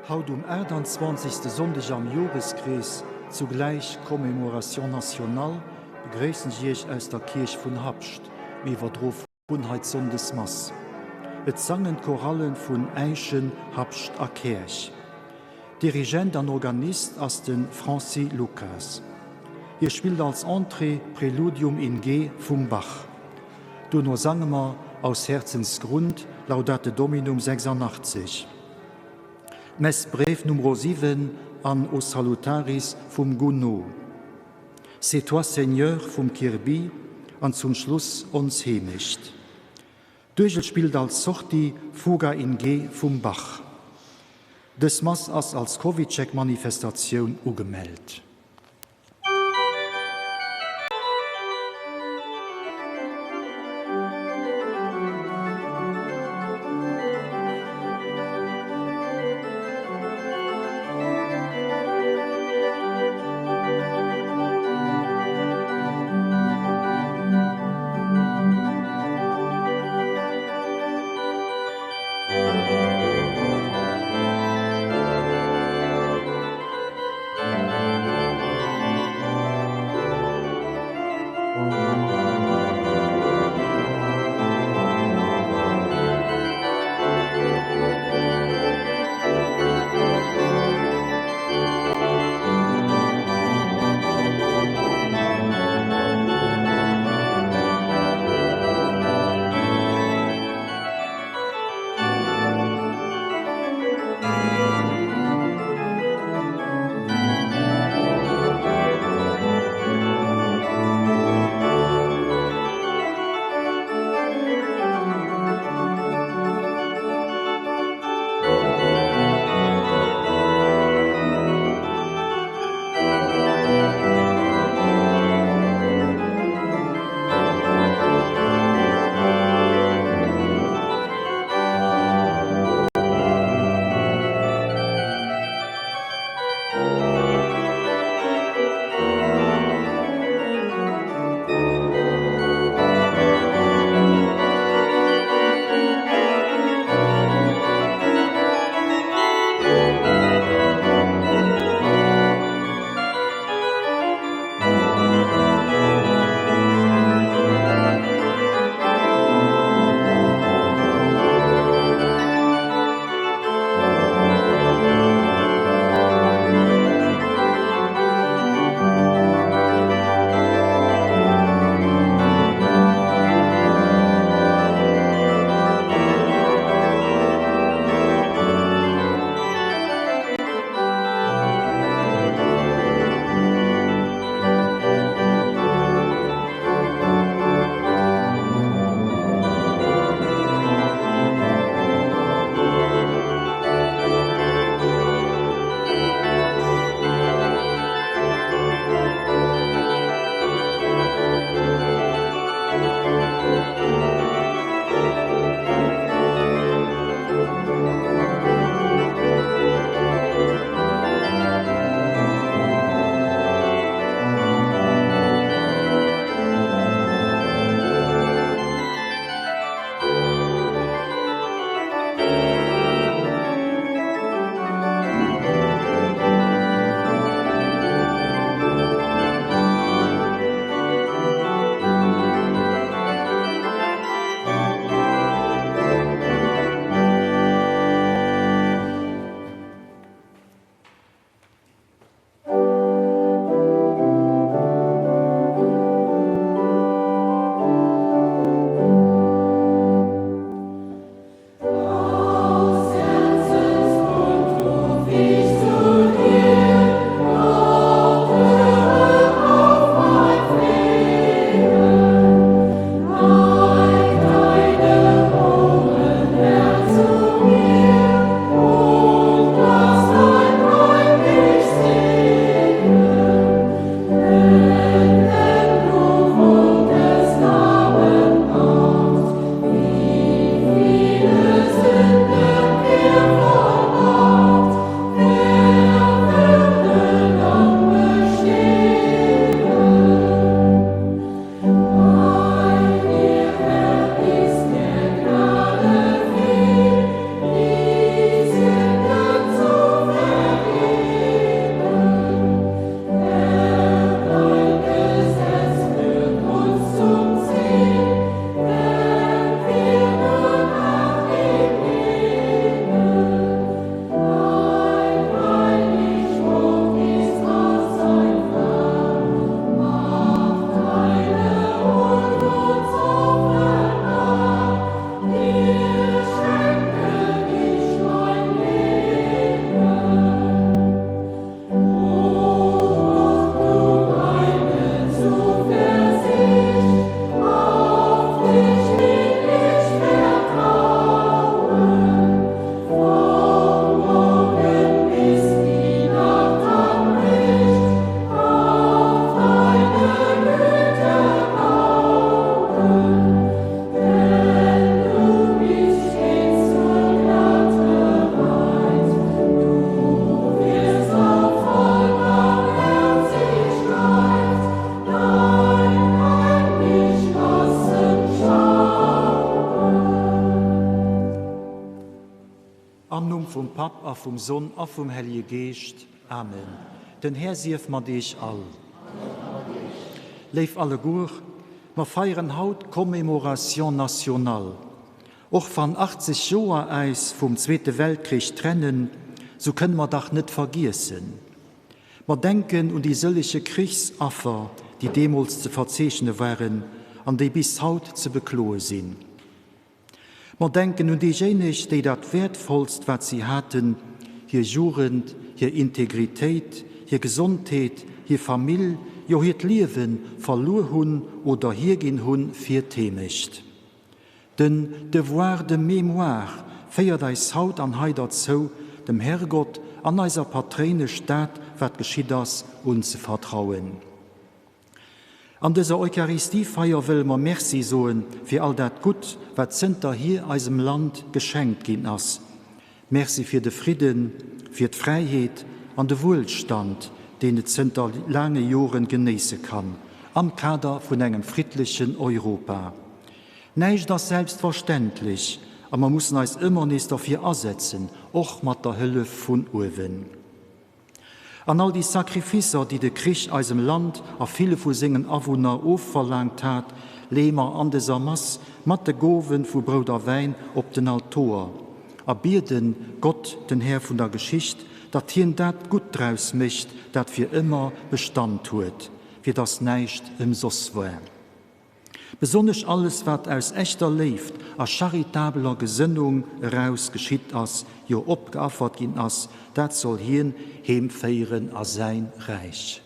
Haut um 28. Sonndeg am Joreskrees, zugläich Commémoration nationale, begréissen ech Iech aus der Kierch vun Habscht. Mir iwwerdroe vun hei d'Sonndesmass. Et sangen d'Chorallen vun Äischen, Habscht a Käerch. Dirigent an Organist ass de Francis Lucas. Hie spillt als Entrée Präludium in G vum Bach. Duerno sange mer Aus Herzensgrund, Laudate Dominum 86, d'Messe brève Numero 7 an O Salutaris vum Gounod, C'est toi Seigneur vum Kirby an zum Schluss Ons Heemecht. D'Uergel spillt als Sortie Fuga in G vum Bach. Dës Mass ass als CovidCheck-Manifestatioun ugemellt. Am Numm vum Papp a vum Sonn a vum Hellje Geescht. Amen. Den Här sief mat iech all. Léif alleguer, mer feieren haut d'Commémoration nationale. Och wann 80 Joer äis vum Zweete Weltkrich trennen, sou kënne mer dach net vergiessen. Mer denken un déi sëllege Krichsaffer, déi deemools ze verzeechne waren an déi bis haut ze bekloe sinn. Mer denken un déijéineg, déi dat Wäertvollst, wat si haten, hir Jugend, hir Integritéit, hir Gesondheet, hir Famill, jo hiert Liewe verluer hunn oder hierginn hunn fir d'Heemecht. Den Devoir de mémoire féiert eis haut an hei derzou, dem Herrgott an eiser Patréinesch dat, wat geschitt ass, unzevertrauen. An dëser Eucharistiefeier wëlle mer Merci soe fir all dat Gutt, wat zënterhier eisem Land geschenkt ginn ass. Merci fir de Fridden, fir d'Fräiheet an de Wuelstand, deen et zënter laange Joren genéisse kann am Kader vun engem friddlechen Europa. Näischt ass selbstverständlech a mer mussen eis ëmmer nees derfir asetzen, och mat der Hëllef vun uewen. An all déi Sacrificer, déi de Krich eisem Land a ville vu sengen Awunner ofverlaangt hat, leeë mer an dëser Mass mat de Gowe vu Brout a Wäin op den Altoer a bieden Gott, den Här vun der Geschicht, datt hien dat Gutt draus mécht, dat fir ëmmer Bestand huet, fir datt näischt ëmsoss war. Besonnesch alles wat aus echter Léift a charitabeler Gesënnung eraus geschitt ass, jo opgeaffert ginn ass, dat soll hien heemféieren a säin Räich.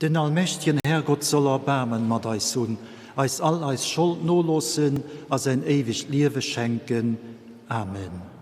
Den allmächtegen Herrgott soll Erbaarmen mat eis hunn, eis all eis Schold noloossen a säin éiwegt Liewe schenken. Amen.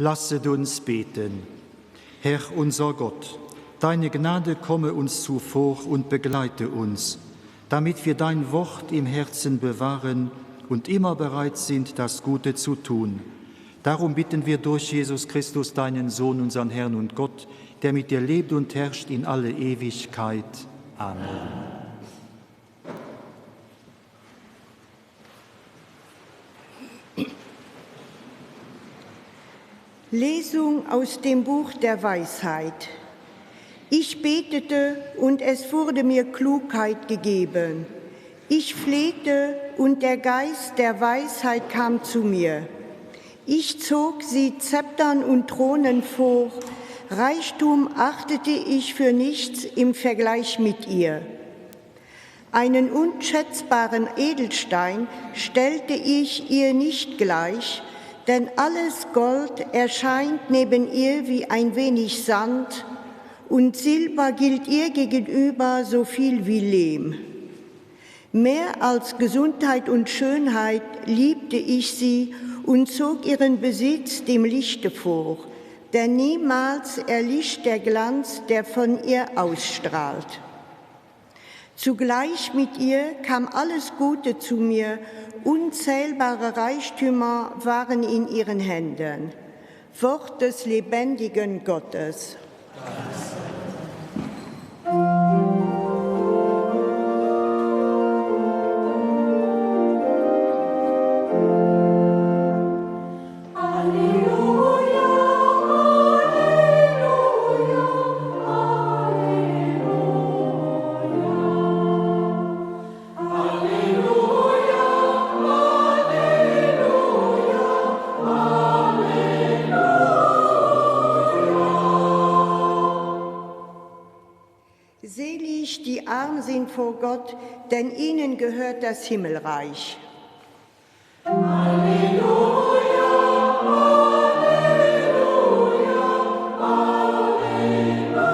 Lasset uns beten. Herr unser Gott, deine Gnade komme uns zuvor und begleite uns, damit wir dein Wort im Herzen bewahren und immer bereit sind, das Gute zu tun. Darum bitten wir durch Jesus Christus, deinen Sohn, unseren Herrn und Gott, der mit dir lebt und herrscht in alle Ewigkeit. Amen. Lesung aus dem Buch der Weisheit. Ich betete und es wurde mir Klugheit gegeben. Ich flehte und der Geist der Weisheit kam zu mir. Ich zog sie Zeptern und Thronen vor, Reichtum achtete ich für nichts im Vergleich mit ihr. Einen unschätzbaren Edelstein stellte ich ihr nicht gleich, denn alles Gold erscheint neben ihr wie ein wenig Sand und Silber gilt ihr gegenüber so viel wie Lehm. Mehr als Gesundheit und Schönheit liebte ich sie und zog ihren Besitz dem Lichte vor, denn niemals erlischt der Glanz, der von ihr ausstrahlt. Zugleich mit ihr kam alles Gute zu mir, unzählbare Reichtümer waren in ihren Händen. Wort des lebendigen Gottes. Selig, die arm sind vor Gott, denn ihnen gehört das Himmelreich. Halleluja, Halleluja, Halleluja.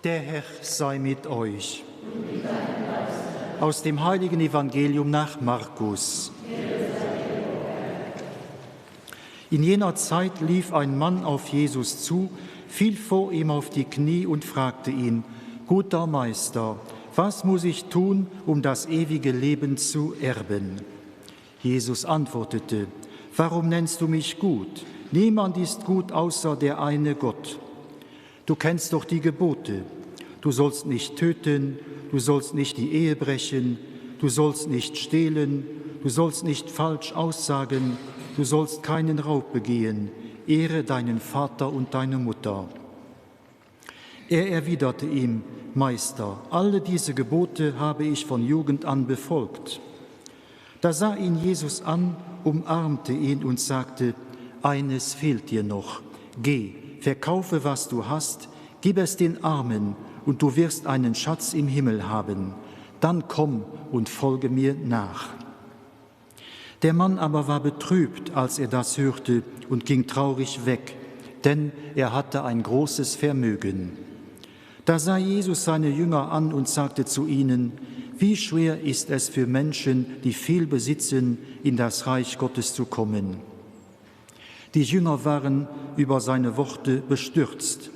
Der Herr sei mit euch. Aus dem heiligen Evangelium nach Markus. In jener Zeit lief ein Mann auf Jesus zu, fiel vor ihm auf die Knie und fragte ihn: Guter Meister, was muss ich tun, um das ewige Leben zu erben? Jesus antwortete: Warum nennst du mich gut? Niemand ist gut außer der eine Gott. Du kennst doch die Gebote. Du sollst nicht töten, du sollst nicht die Ehe brechen, du sollst nicht stehlen, du sollst nicht falsch aussagen, du sollst keinen Raub begehen, ehre deinen Vater und deine Mutter. Er erwiderte ihm, Meister, alle diese Gebote habe ich von Jugend an befolgt. Da sah ihn Jesus an, umarmte ihn und sagte, Eines fehlt dir noch. Geh, verkaufe, was du hast, gib es den Armen, und du wirst einen Schatz im Himmel haben. Dann komm und folge mir nach. Der Mann aber war betrübt, als er das hörte, und ging traurig weg, denn er hatte ein großes Vermögen. Da sah Jesus seine Jünger an und sagte zu ihnen: Wie schwer ist es für Menschen, die viel besitzen, in das Reich Gottes zu kommen. Die Jünger waren über seine Worte bestürzt.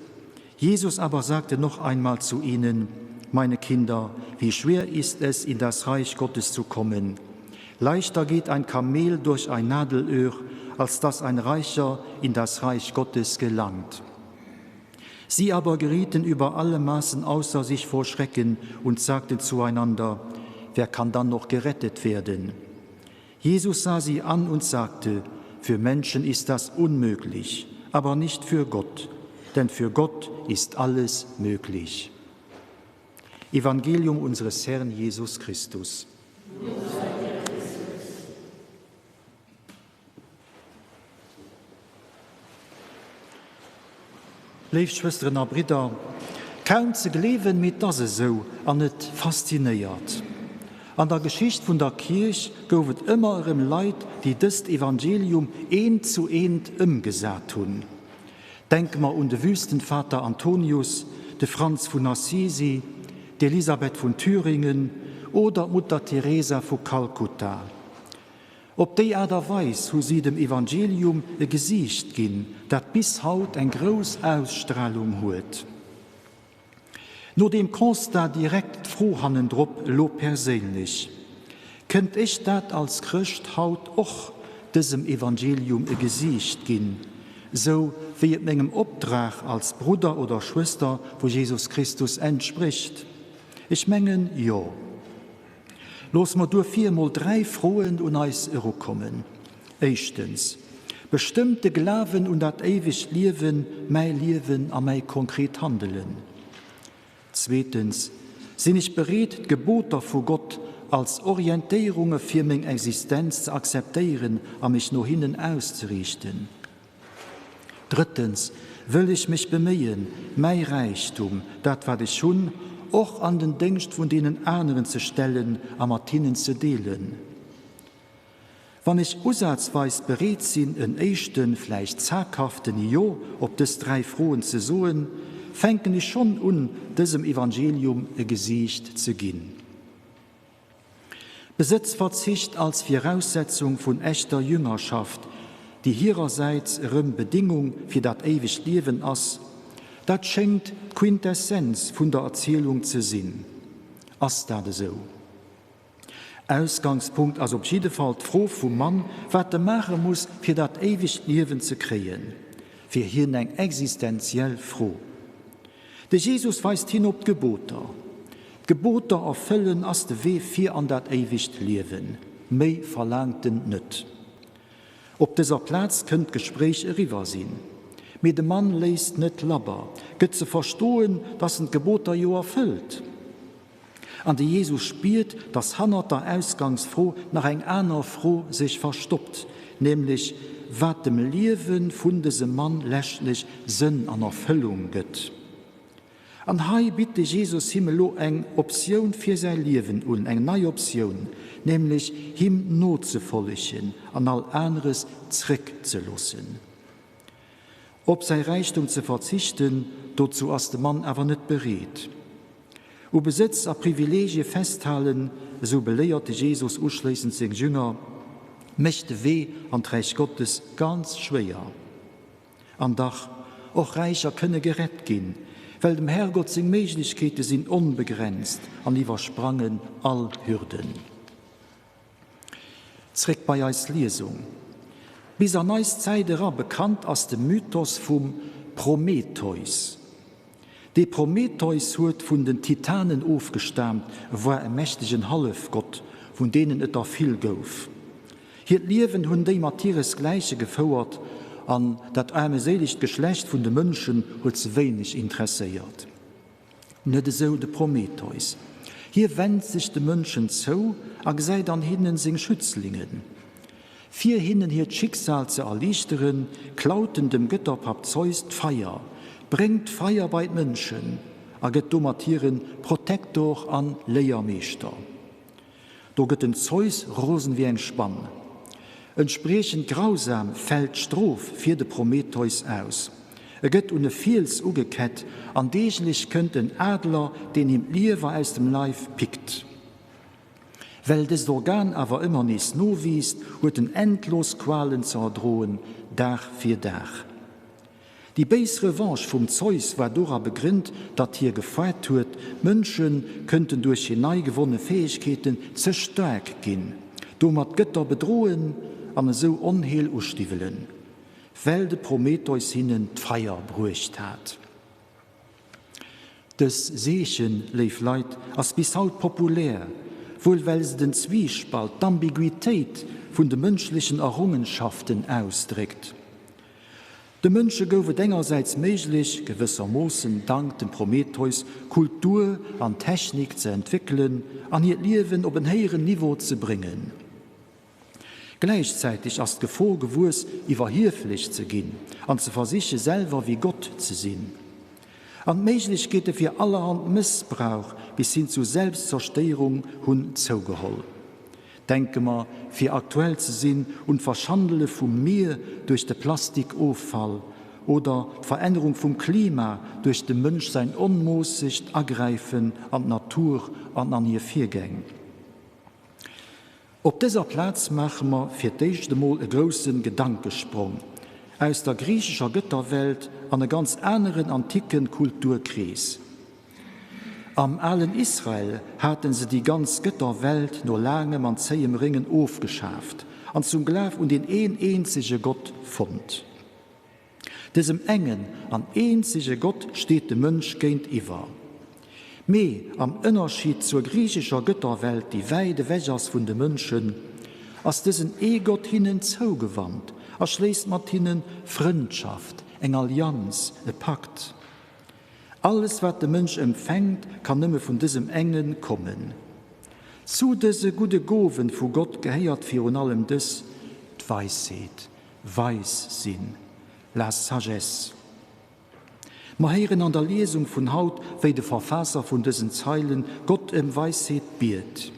Jesus aber sagte noch einmal zu ihnen: Meine Kinder, wie schwer ist es, in das Reich Gottes zu kommen. Leichter geht ein Kamel durch ein Nadelöhr, als dass ein Reicher in das Reich Gottes gelangt. Sie aber gerieten über alle Maßen außer sich vor Schrecken und sagten zueinander: Wer kann dann noch gerettet werden? Jesus sah sie an und sagte: Für Menschen ist das unmöglich, aber nicht für Gott, denn für Gott ist alles möglich. Evangelium unseres Herrn Jesus Christus. Léif Schwësteren a Bridder, kaum ze gleewen, mee et ass esou an et faszinéiert. An der Geschicht vun der Kierch gouf et ëmmer erëm Leit, déi dëst Evangelium eent zu eent ëmgesat hunn. Denke mer un de Wüstenvater Antonius, de Franz vun Assisi, d'Elisabeth vun Thüringen oder d'Mutter Teresa vu Kalkutta. Op déi Aart a Weis hu si dem Evangelium e Gesiicht ginn, dat bis haut eng grouss Ausstralung huet. No deem Constat direkt d'Fro hannendrop, elo perséinlech, Kënnt ech dat als Chrëscht haut och dësem Evangelium e Gesiicht ginn, sou wéi et mengem Opdrag als Brudder oder Schwëster vu Jesus Christus entsprécht? Ech mengen, jo. Loosse mer duerfir emol 3 Froen un eis erukommen. Éischtens, Bestëmmt de Glawen un dat éiwegt Liewen mäi Liewen a mäi konkret Handelen? Zweetens, Sinn ech bereet, d'Geboter vu Gott als Orientéierunge fir meng Existenz ze akzeptéieren a mech no hinnen auszeriichten? Drëttens wëll ech mech beméien, mäi Räichtum, dat wat ech hunn, och an den Déngscht vun deenen aneren ze stellen a mat hinnen ze deelen. Wann ech usazweis bereet sinn, en éischten, vläicht zaghaften Jo op dës 3 Froen ze soen, fänken ech schonn un, dësem Evangelium e Gesiicht ze ginn. Besëtzverzicht als Viraussetzung vun echter Jüngerschaft, déi hirersäits erëm Bedingung fir dat éiwegt Liewen ass, dat schéngt d'Quintessenz vun der Erzielung ze sinn. Ass dat esou? Ausgangspunkt ass op jidde Fall d'Fro vum Mann, wat e maache muss, fir dat éiwegt Liewen ze kréien. Fir hien eng existenziell Fro. De Jesus weist hin op d'Geboter. D'Geboter erfëllen ass de Wee fir an dat éiwegt Liewen. Méi verlaangt en net. Op dëser Plaz kënnt d'Gespréich eriwwer sinn. Mee de Mann léisst net labber, gëtt ze verstoen, dass en d'Geboter jo erfëllt. An de Jesus spiert, dass hannert der Ausgangsfro nach eng aner Fro sech verstoppt, nämlech wat dem Liewe vun dësem Mann leschtlech Sënn an Erfëllung gëtt. An hei bitt de Jesus him elo eng Optioun fir säi Liewen un, eng nei Optioun, nämlech him nozefollegen an all aneres zréckzeloossen. Op säi Räichtum ze verzichten, dozou ass de Mann awer net bereet. U Besëtz a Privileegie festhalen, esou beléiert de Jesus uschléissend seng Jünger, mécht de Wee an d'Räich Gottes ganz schwéier. An dach, och Räicher kënne gerett ginn, well dem Herrgott seng Méiglechkeete sinn onbegrenzt an iwwersprangen all Hürden. Zréck bei eis Liesung. Bis an eis Zäit era bekannt ass de Mythos vum Prometheus. De Prometheus huet vun den Titanen ofgestaamt, e war e mächtegen Hallefgott, vun deenen et der vill gouf. Hiert Liewen hunn déi mat hiresgläiche gefouert an dat aarmeséilegt Geschlecht vun de Mënschen huet se wéineg interesséiert. Net esou de Prometheus. Hie wennt sech de Mënschen zou a gesäit an hinnen seng Schützlingen. Fir hinnen hiert Schicksal ze erliichteren, klaut en dem Gëtterpapp Zeus d'Feier, bréngt d'Feier bei d'Mënschen a gëtt domat hire Protektor an Léiermeeschter. Do gëtt den Zeus rosen wéi eng Spann. Entspriechend grausam fält d'Strof fir de Prometheus aus. E gëtt un e Fiels ugekett an deeglech kënnt en Adler, deen him d'Liewer aus dem Leif pickt. Well dëst Organ awer ëmmer nees nowiisst, huet en endlos Qualen ze erdroen, Dag fir Dag. Déi béis Revanche vum Zeus war dora begrënnt, datt hie gefaart huet, d'Mënsche kënnten duerch hir nei gewonne Fäegkeeten ze staark ginn, domat d'Gëtter bedroen an esou Onheel ustiwwelen, well de Prometheus hinnen d'Feier bruecht hat. Dës Seechen, léif Leit, ass bis haut populär, wuel well se den Zwiespalt, d'Ambiguitéit vun de mënschlechen Errungenschaften ausdréckt. De Mënsche gouf et engersäits méiglech, gewëssermoossen dank dem Prometheus, Kultur an Technik ze entwéckelen an hiert Liewen op en héieren Niveau ze bréngen. Gläichzäiteg ass d'Gefor gewuess, iwwerhieflech ze ginn an ze versiche selwer wéi Gott ze sinn. An d'Méiglechkeete fir allerhand Mëssbrauch bis hin zu Selbstzerstéierung hunn zougeholl. Denke mer, fir aktuell ze sinn, un d'Verschandele vum Mier duerch de Plastikoffall oder d'Verännerung vum Klima duerch dem Mënsch säin onmoossegt Agräifen an d'Natur an an hir Virgäng. Op dëser Plaz maache mer fir d'éischt emol e grousse Gedankesprong aus der griichescher Gëtterwelt an e ganz aneren anticken Kulturkrees. Am alen Israel hate se déi ganz Gëtterwelt no laangem an zéiem Réngen ofgeschaaft an zum Glaf un deen een eenzege Gott fonnt. Dësem engen an eenzege Gott steet de Mënsch géintiwwer. Mee am Ënnerscheed zur griichescher Gëtterwelt, déi wäit ewech ass vun de Mënschen, ass dësen ee Gott hinnen zougewannt a schléisst mat hinne Frëndschaft, eng Allianz, e Pakt. Alles wat de Mënsch empfänkt, kann nëmme vun dësem enge kommen. Zu dëse gudde Gowen vu Gott gehéiert virun allem dës, d'Weisheet, Weis sinn, la sagesse. Mer héieren an der Liesung vun haut, wéi de Verfaasser vun dësen Zeilen Gott ëm Weisheet biet.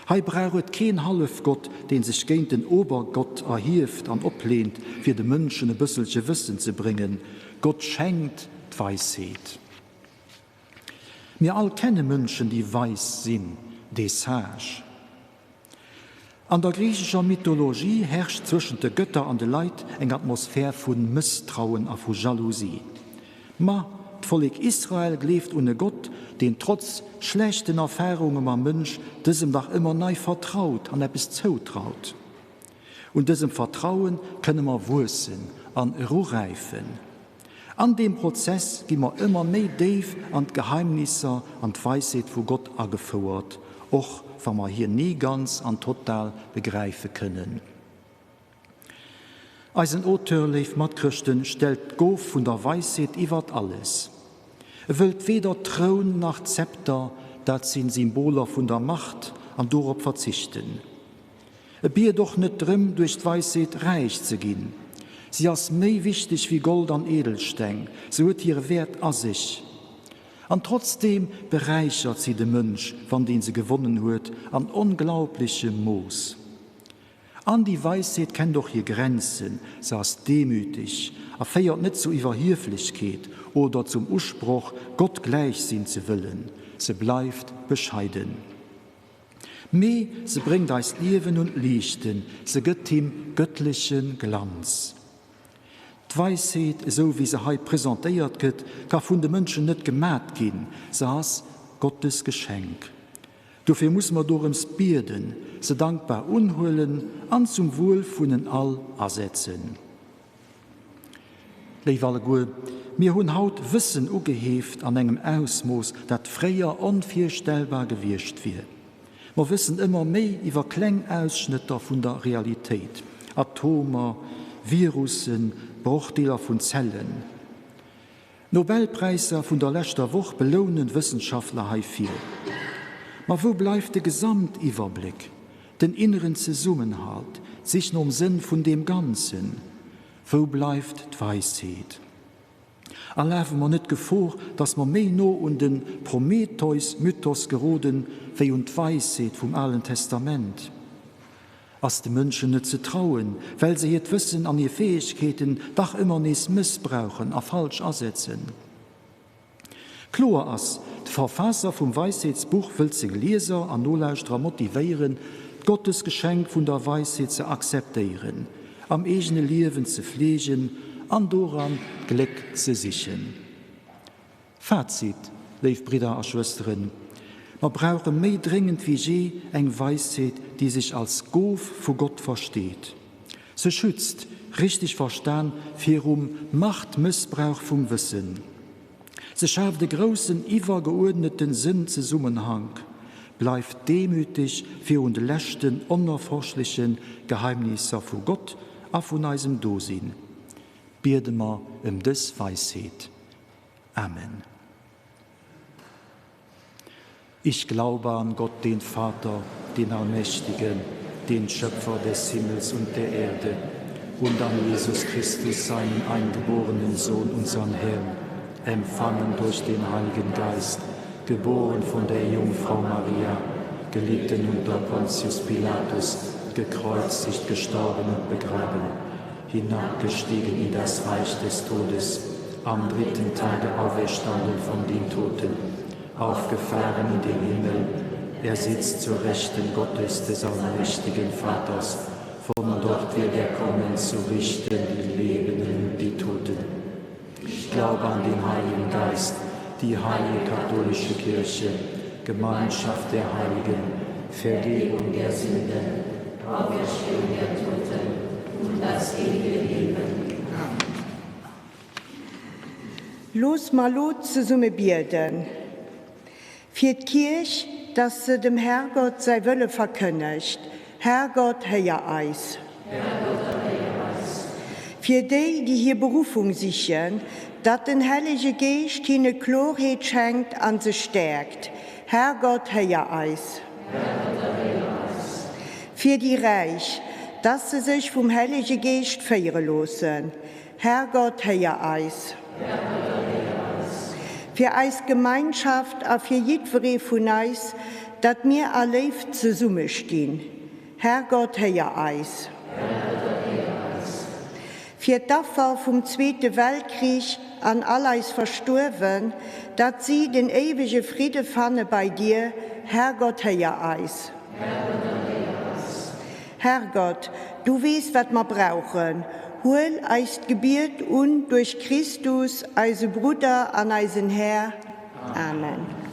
Hei brauch et keen Hallefgott, deen sech géint den Obergott erhieft an opleent, fir de Mënschen e bësselche Wëssen ze bréngen. Gott schenkt d'Weisheet. Mir all kenne Mënschen, déi weis sinn, des sages. An der griichescher Mythologie herrscht zwëschent de Gëtter an de Leit eng Atmosphär vu Mësstrauen a vu Jalousie. Ma d'Vollek Israel gleeft un e Gott, deen trotz schlechten Erfarunge mam Mënsch dësem nach ëmmer nei vertraut an eppes zoutraut. Un dësem Vertraue kënne mer wuessen an eruräifen. An deem Prozess gi mer ëmmer méi déif an d'Geheimnisser an d'Weisheet vu Gott agefouert, och wa mer hien ni ganz an total begräife kënnen. Eisen Auteur, léif Matchrëschten, stellt d'Gof vun der Weisheet iwwert alles. E wëllt weder Troun nach Zepter, dat sinn Symboler vun der Macht, an dorop verzichten. E biet och net drëm, duerch d'Weisheet räich ze ginn. Si ass méi wichteg wéi Gold an Edelsteng, se huet hire Wäert a sech. An trotzdeem beräichert si de Mënsch, wann deen se gewonnen huet, an onglaublechem Mooss. An déi Weisheet kennt och hir Grenzen, se ass demütig a féiert net zu Iwwerhieflechkeet oder zum Usproch, Gott gläich sinn ze wëllen, se bleift bescheiden. Mee se bréngt eist Liewen un d'Liichten, se gëtt him gëttleche Glanz. D'Weisheet, esou wéi se hei presentéiert gëtt, ka vun de Mënschen net gemat ginn, se ass Gottes Geschenk. Dofir musse mer dorëms bieden, se dankbar unhuelen an zum Wuel vun en all asetzen. Léif alleguer, mir hunn haut Wëssen ugeheeft an engem Ausmooss, dat fréier onvirstellbar gewiescht wier. Mer wëssen ëmmer méi iwwer kleng Ausschnëtter vun der Realitéit, Atomer, Virussen, Brochdeeler vun Zellen. D'Nobelpräisser vun der leschter Woch belounen Wëssenschaftler heifir. Ma wou bleift de Gesamtiwwerbléck, den inneren Zesummenhalt, d'Sich nom Sënn vun deem Ganzen? Wou bleift d'Weisheet? A lafe mer net Gefor, datt mer méi no un de Prometheus-Mythos geroden, wéi un d'Weisheet vum Alen Testament? Ass de Mënschen net ze trauen, well se hiert Wëssen an hir Fäegkeeten dach ëmmer nees mëssbrauchen a falsch asetzen? Kloer ass, de Verfaasser vum Weisheetsbuch wëllt seng Lieser an Nolauschterer motivéieren, d'Gottesgeschenk vun der Weisheet ze akzeptéieren, am eegene Liewen ze fleegen an doran d'Gléck ze sichen. Fazit, Léif Bridder a Schwësteren, mer brauche méi dréngend wéi jee eng Weisheet, déi sech als Gof vu Gott versteet. Se schützt, richteg verstan, virum Machtmëssbrauch vum Wëssen. Se schaaft e groussen iwwergeuerdneten Sënnzesummenhank, bleift demüteg virun de leschten onerforschleche Geheimnisser vu Gott a vun eisem Dosinn. Biede mer ëm dës Weisheet. Amen. Ich glaube an Gott, den Vater, den Allmächtigen, den Schöpfer des Himmels und der Erde, und an Jesus Christus, seinen eingeborenen Sohn, unseren Herrn, empfangen durch den Heiligen Geist, geboren von der Jungfrau Maria, gelitten unter Pontius Pilatus, gekreuzigt, gestorben und begraben, hinabgestiegen in das Reich des Todes, am dritten Tage auferstanden von den Toten, aufgefahren in den Himmel. Er sitzt zur Rechten Gottes des allmächtigen Vaters. Von dort wird er kommen zu richten die Lebenden und die Toten. Ich glaube an den Heiligen Geist, die heilige katholische Kirche, Gemeinschaft der Heiligen, Vergebung der Sünden, Auferstehung der Toten und das ewige Leben. Amen. Looss mer lo zesumme bieden. Fir d'Kierch, dass se dem Herrgott säi Wëlle verkënnegt. Herrgott, héier eis. Herrgott, erhéier eis. Fir déi, déi hir Beruffung sichen, datt den Hellege Geescht hinne Klorheet schenkt an se stäerkt. Herrgott, héier eis. Herrgott, erhéier eis. Fir déi Räich, dass se sech vum Hellege Geescht féiere loossen. Herrgott, héier eis. Herrgott, erhéier eis. Fir eis Gemeinschaft a fir jiddweree vun eis, datt mir a Léift zesummestinn. Herrgott, héier eis. Herrgott, erhéier eis. Fir d'Affer vum Zweete Weltkrich an all eis Verstuerwen, datt si den éiwege Fridde fanne bei dir. Herrgott, héier eis. Herrgott, erhéier eis. Herrgott, du weess, wat mer brauchen. Huel eist Gebiet un duerch Christus, eise Brudder an eisen Här. Amen.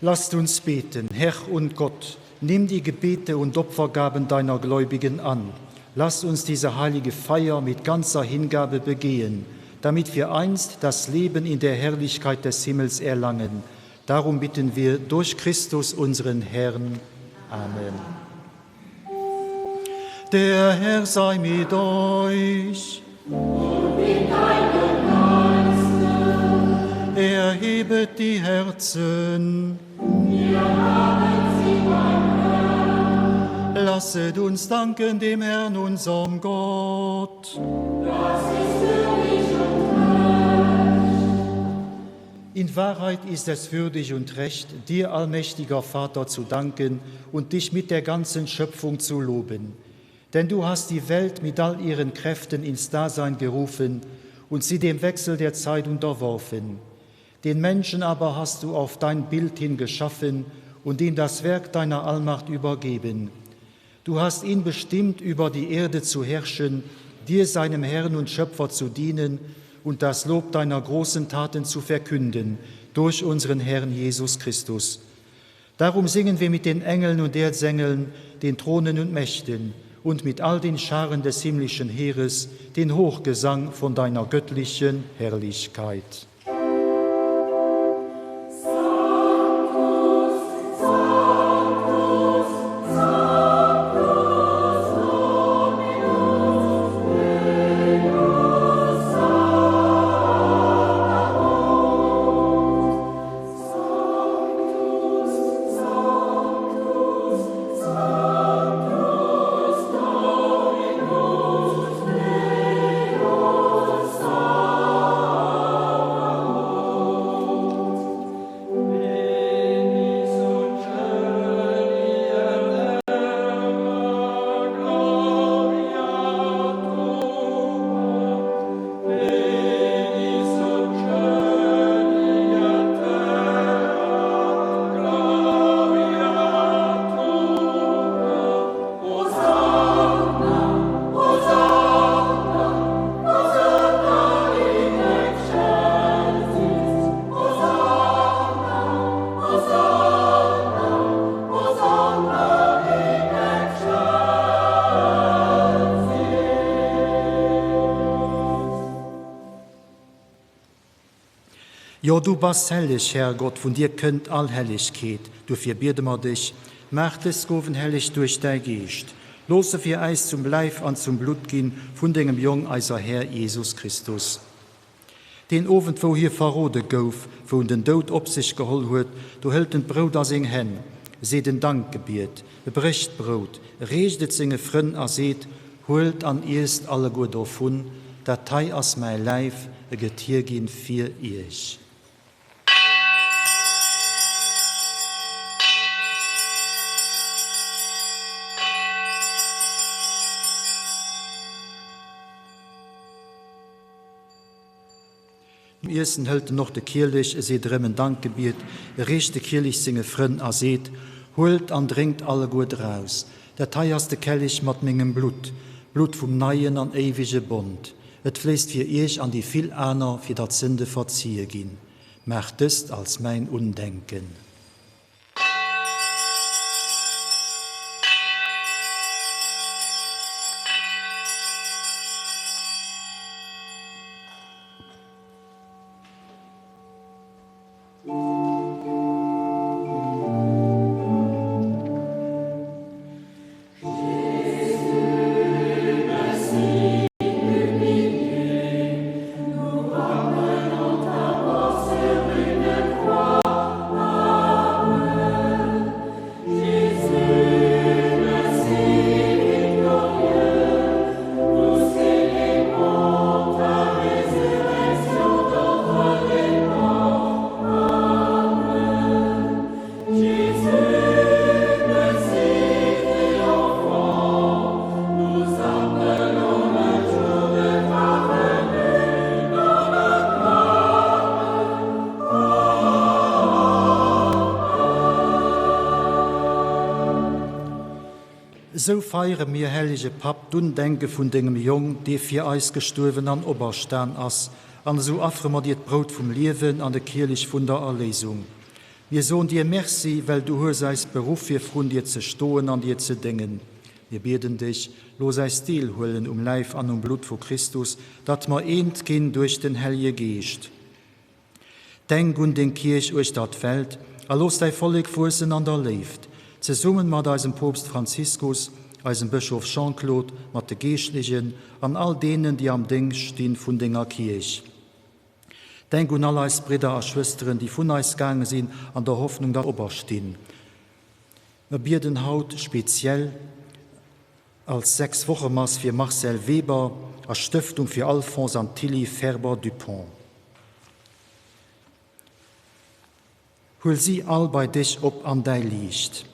Lasst uns beten, Herr und Gott, nimm die Gebete und Opfergaben deiner Gläubigen an. Lass uns diese heilige Feier mit ganzer Hingabe begehen, damit wir einst das Leben in der Herrlichkeit des Himmels erlangen. Darum bitten wir durch Christus unseren Herrn. Amen. Der Herr sei mit euch. Und mit deinem Geiste. Erhebet die Herzen. Wir haben sie beim Herrn. Lasset uns danken dem Herrn, unserem Gott. Das ist würdig und recht. In Wahrheit ist es würdig und recht, dir, allmächtiger Vater, zu danken und dich mit der ganzen Schöpfung zu loben. Denn du hast die Welt mit all ihren Kräften ins Dasein gerufen und sie dem Wechsel der Zeit unterworfen. Den Menschen aber hast du auf dein Bild hin geschaffen und ihm das Werk deiner Allmacht übergeben. Du hast ihn bestimmt, über die Erde zu herrschen, dir, seinem Herrn und Schöpfer, zu dienen und das Lob deiner großen Taten zu verkünden durch unseren Herrn Jesus Christus. Darum singen wir mit den Engeln und Erzengeln, den Thronen und Mächten und mit all den Scharen des himmlischen Heeres den Hochgesang von deiner göttlichen Herrlichkeit. Jo, du bass helleg, Herrgott, vun dir kënnt all Hellegkeet. Dofir biede mer dech, Maach dës Gowen helleg duerch däi Geescht. Looss se fir äis zum Läif an zum Blutt ginn vun dengem Jong, eiser Här Jesus Christus. Deen Owend, wou hie verrode gouf, wou en den Doud op sech geholl huet, do hëlt en d'Brout a seng Hänn, seet en Dankgebiet, e brécht d'Brout, reecht et senge Frënn a seet, Huelt an iesst alleguer dovun, dat hei ass mäi Läif, e gëtt hierginn fir iech. Nom Iessen hëlt en och de Kielech, e seet erëm en Dankgebiet, e reecht de Kielech senge Frënn a seet, Huelt an drénkt alleguer draus, dat hei ass de Kellich mat mengem Blutt, d'Blutt vum neien an éiwege Bond. Et fléisst fir iech an déi vill aner, fir datt d'Sënde verzie ginn. Maacht dëst als mäin Undenken. Esou feiere mir, hellege Papp, d'Undenke vun dengem Jong, dee fir eis gestuerwen an operstan ass, an esou affere mer dir d'Brout vum Liewen an de Kielech vun der Erléisung. Mir soen dir Merci, well du hues eis beruff fir vrun dir ze stoen an dir ze déngen. Mir bieden dech, looss eis Deel huelen um Läif an um Blutt vu Christus, datt mer eent ginn duerch den Hellje Geescht. Denk un deng Kierch uechter d'Welt a looss däi Vollek wuessen an der Léift, zesummen mat eisem Poopst Franziskus, eisem Bëschof Jean-Claude, mat de Geeschtlechen an all deenen, déi am Déngscht stinn vun denger Kierch. Denk un all eis Bridder a Schwësteren, déi vun eis gaange sinn, an der Hoffnung, datt operstinn. Mer bieden haut speziell als Sechswochemass fir Marcel Weber a Stëftung fir Alphonse an Tilly Ferber-Dupont. Huel si all bei dech op an däi Liicht.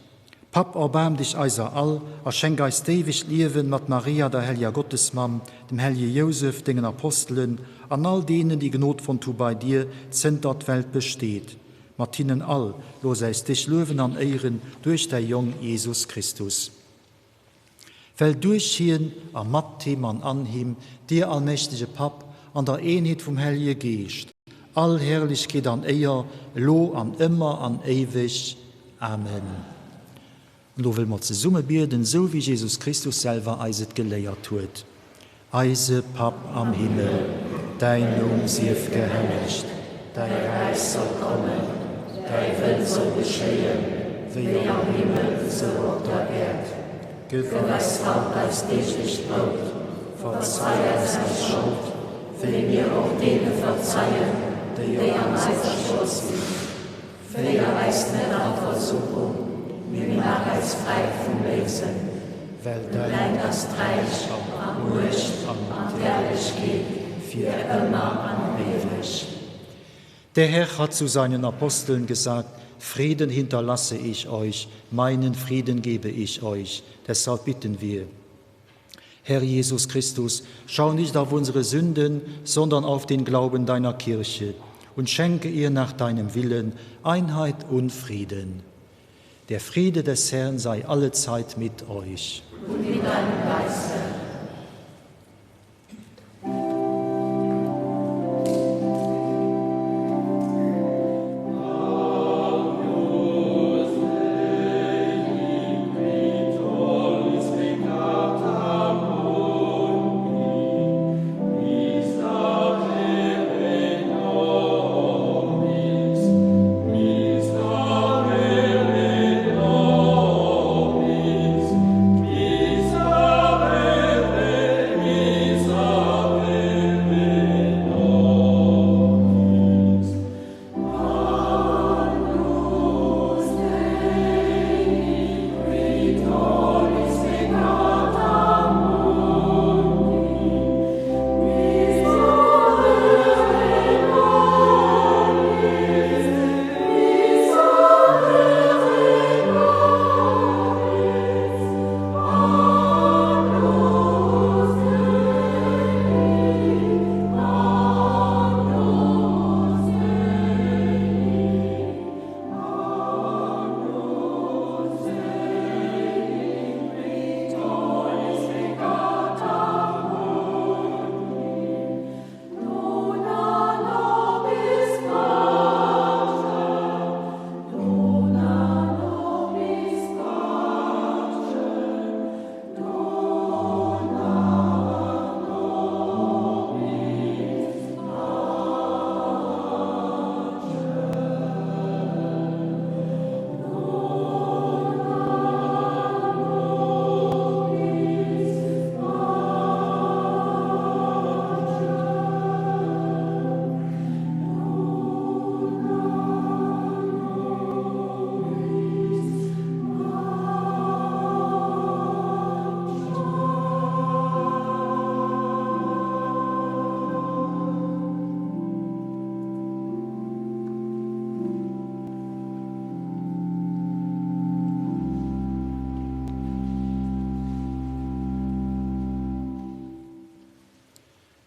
Papp, erbaarm dech eiser all a schenk eis d'éiwegt Liewen mat Maria, der helljer Gottesmamm, dem hellje Jousef, dengen Apostelen an all deenen, déi Gnod fonnt hu bei dir, zënter d'Welt besteet. Mat hinnen all looss äis dech luewen an éieren duerch däi Jong Jesus Christus. Well duerch hien a mat him an an him, dir allmächtege Papp, an der Eenheet vum Hellje Geescht, all Herrlechkeet an Éier, elo an ëmmer an éiweg. Amen. An elo wëlle mer zesumme bieden, esou wéi Jesus Christus selwer eis et geléiert huet. Eise Papp am Himmel, däin Numm sief gehellegt, däi Räich soll kommen, däi Wëll soll geschéien, wéi am Himmel esou op der Äerd. Gëff eis haut eist deeglecht Brout. Verzei eis eis Schold, wéi mir och deene verzeien, déi an eiser Schold sinn. Féier eis net an d'Versuchung, mee maach eis fräi vum Béisen. Well däin ass d'Räich an d'Muecht an d'Herrlechkeet fir ëmmer an éiweg. Der Herr hat zu seinen Aposteln gesagt, Frieden hinterlasse ich euch, meinen Frieden gebe ich euch. Deshalb bitten wir. Herr Jesus Christus, schau nicht auf unsere Sünden, sondern auf den Glauben deiner Kirche und schenke ihr nach deinem Willen Einheit und Frieden. Der Friede des Herrn sei allezeit mit euch. Und mit deinem Geiste.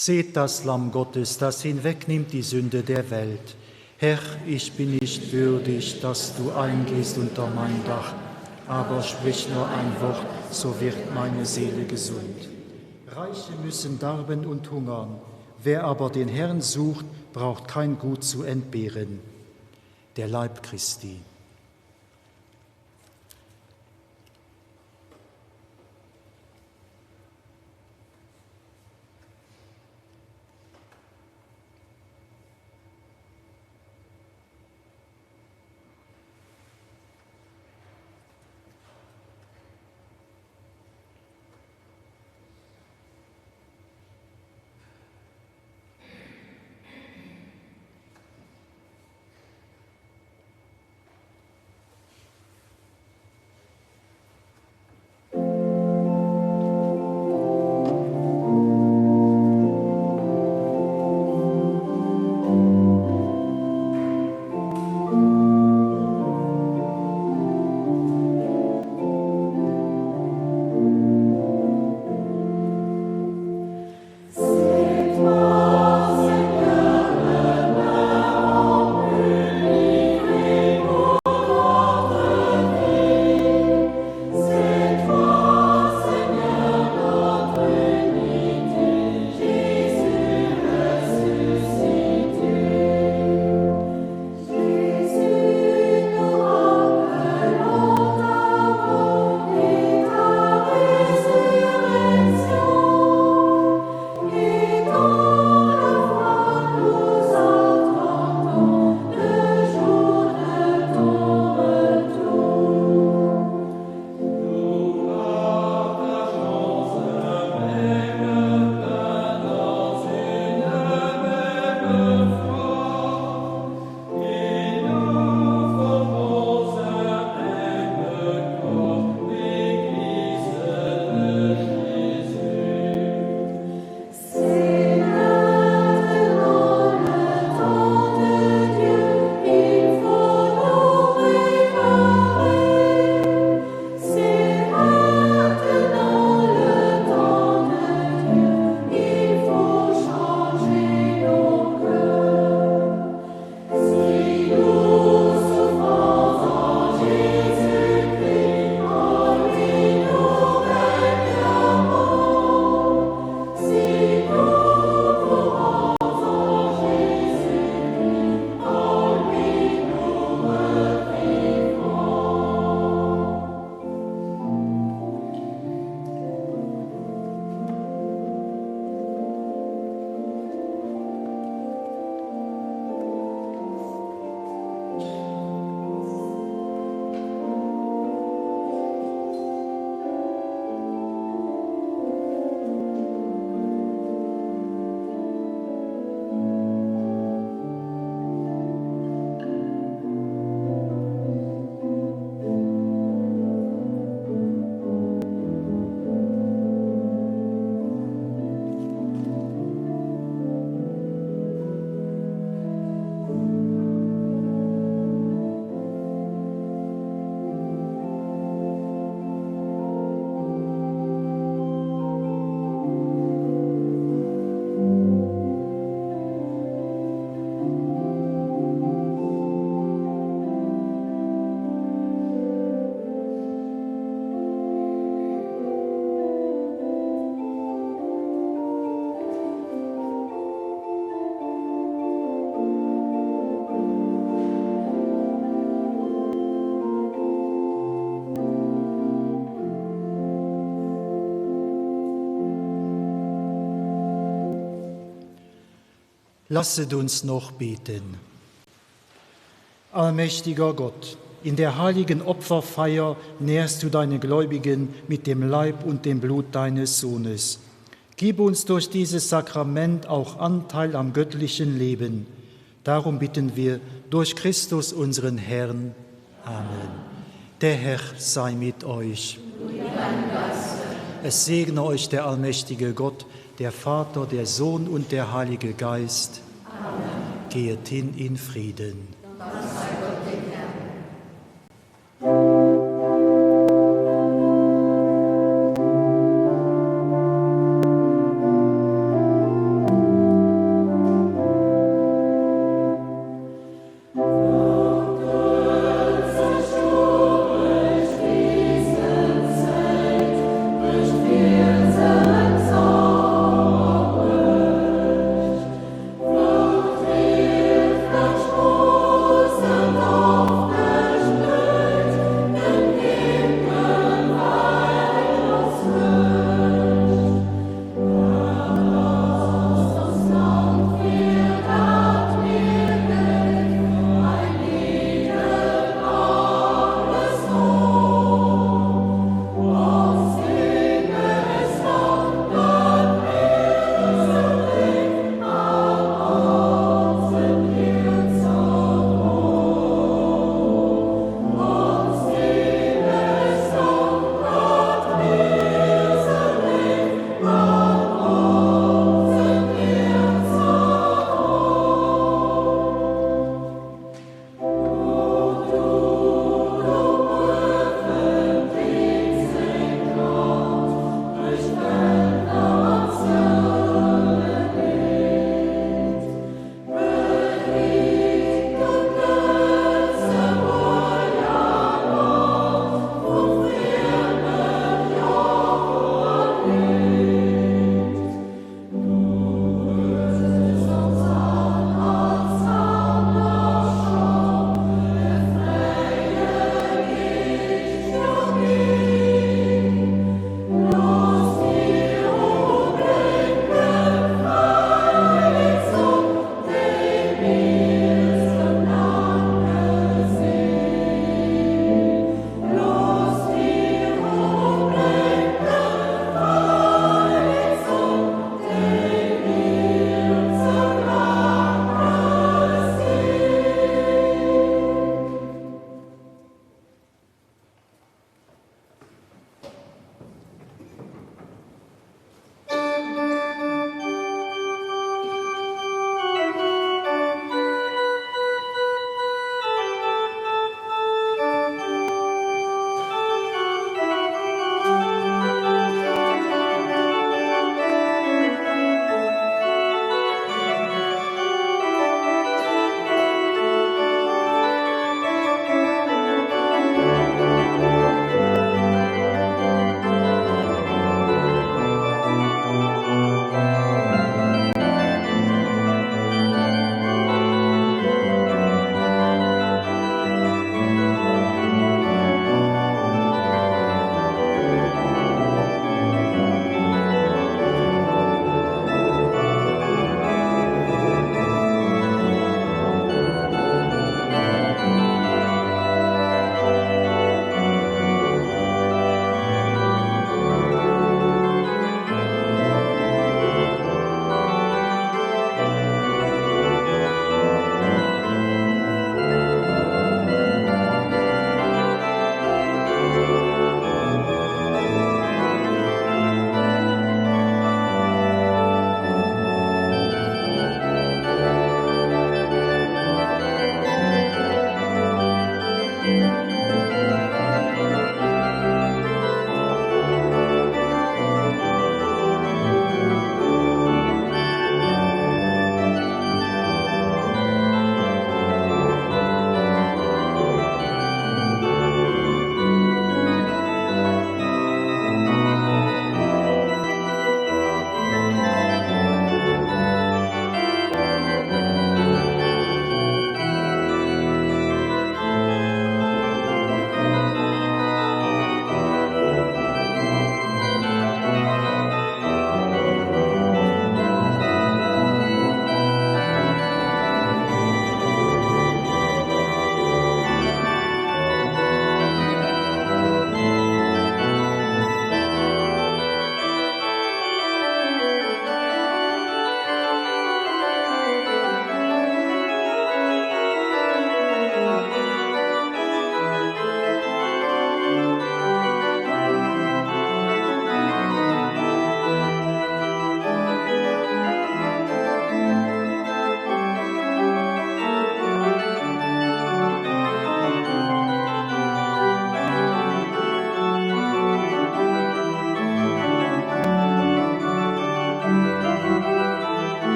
Seht das Lamm Gottes, das hinwegnimmt die Sünde der Welt. Herr, ich bin nicht würdig, dass du eingehst unter mein Dach, aber sprich nur ein Wort, so wird meine Seele gesund. Reiche müssen darben und hungern, wer aber den Herrn sucht, braucht kein Gut zu entbehren. Der Leib Christi. Lasset uns noch beten. Allmächtiger Gott, in der heiligen Opferfeier nährst du deine Gläubigen mit dem Leib und dem Blut deines Sohnes. Gib uns durch dieses Sakrament auch Anteil am göttlichen Leben. Darum bitten wir durch Christus unseren Herrn. Amen. Der Herr sei mit euch. Es segne euch der allmächtige Gott, der Vater, der Sohn und der Heilige Geist. Amen. Gehet hin in Frieden.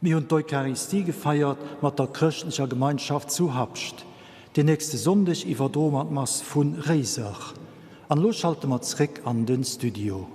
Mir hunn d'Eucharistie gefeiert mat der chrëschtlecher Gemeinschaft zu Habscht. Den nächste Sonndeg iwwerdroe mer d'Mass vu Réiser. An elo schalte mer zréck an den Studio.